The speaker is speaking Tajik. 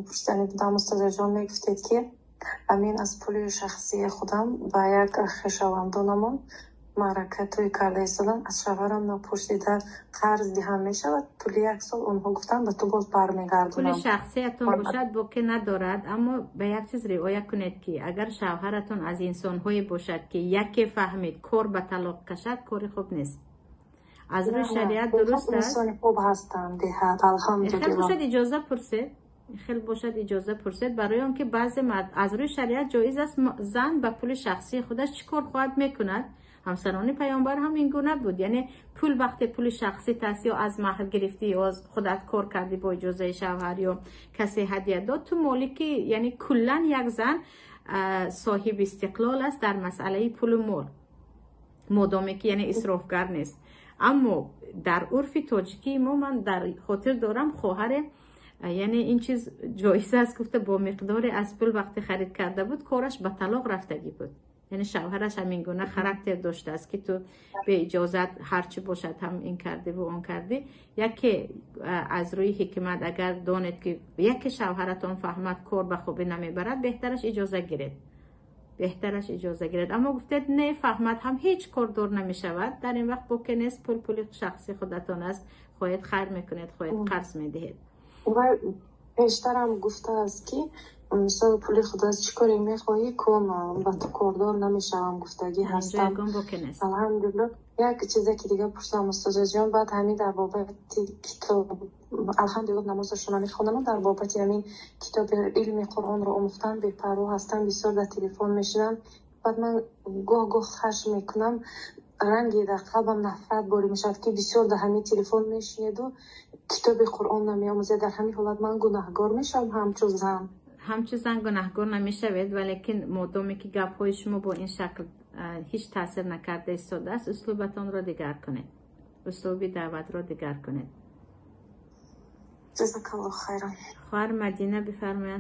Пурсидани будам, устозаҷон, мегуфтед, ки амин аз пули шахсии худам ба як хешовандонамон маърака тӯй карда истодам, аз шавҳарам напурсида қарз диҳам, мешавад? Тӯли як сол онҳо гуфтанд, ба ту боз бармегардонам. Пули шахсиятон бошад, боке надорад, аммо ба як чиз риоя кунед, ки агар шавҳаратон аз инсонҳое бошад, ки яке фаҳмид, кор ба талоқ кашад, кори хуб нест. Аз рӯи шариат дуруст аст. Инсони хуб ҳастанд, деҳат, алҳамдулиллоҳ. Хел бошад, иҷоза пурсед, хел бошад, иҷоза пурсед, барои он ки баъзе аз рӯи шариат ҷоиз аст, зан ба пули шахсии худаш чӣ кор хоҳад, мекунад. Ҳамсарони паёмбар ҳам ин гуна буд. Яъне пул вақте пули шахсит аст, ё аз маҳр гирифтӣ, ё аз худат кор кардӣ бо иҷозаи шавҳар, ё касе ҳадия дод, ту молики, яъне куллан як зан соҳиби истиқлол аст дар масъалаи пулу мол, модоме ки яъне исрофгар нест. Аммо дар урфи тоҷикии мо, ман дар хотир дорам, хоҳаре, яъне ин чиз ҷоиз аст гуфта, бо миқдоре аз пул вақте харид карда буд, кораш ба талоқ рафтагӣ буд. Яъне шавҳараш ҳамин гуна характер доштааст, ки ту беиҷозат ҳарчи бошад ҳам ин кардиву он кардӣ. Яке аз рӯи ҳикмат, агар донед, ки яке шавҳаратон фаҳмад, кор ба хубӣ намебарад, беҳтараш иҷоза гиред, беҳтараш иҷоза гиред. Аммо гуфтед, не, фаҳмад ҳам ҳеҷ кордор намешавад. Дар ин вақт боке нест, пул пули шахси худатон аст, хоҳед, хайр мекунед, хоҳед, қарз медиҳед. Пештарам гуфтааст, ки мисол, пули худо аст, чӣ коре мехоҳӣ, кун, ба ту кордор намешавам, гуфтагӣ ҳастам. Алҳамдулиллоҳ. Як чизе ки дига пурсам, устозаҷон, баъд ҳамин дар бобати китоб, алҳамдулиллоҳ, намозашонро мехонам, дар бобати ҳамин китоби илми Қуръонро омӯхтан бепарво ҳастам, бисёр дар телефон мешинам. Баъд ман гоҳ гоҳ хашм мекунам, ранге дар қалбам нафрат борӣ мешавад, ки бисёр дар ҳамин телефон мешинеду китоби Қуръон намеомӯзед. Дар ҳамин ҳолат ман гунаҳгор мешавам ҳамчун зан? Ҳамчун зан гунаҳгор намешавед, валекин модоме ки гапҳои шумо бо ин шакл ҳеҷ таъсир накарда истодааст, услубатонро дигар кунед, услуби даъватро дигар кунед. Ҷазакаллоҳ хайран. Хоҳар Мадина, бифармоянд.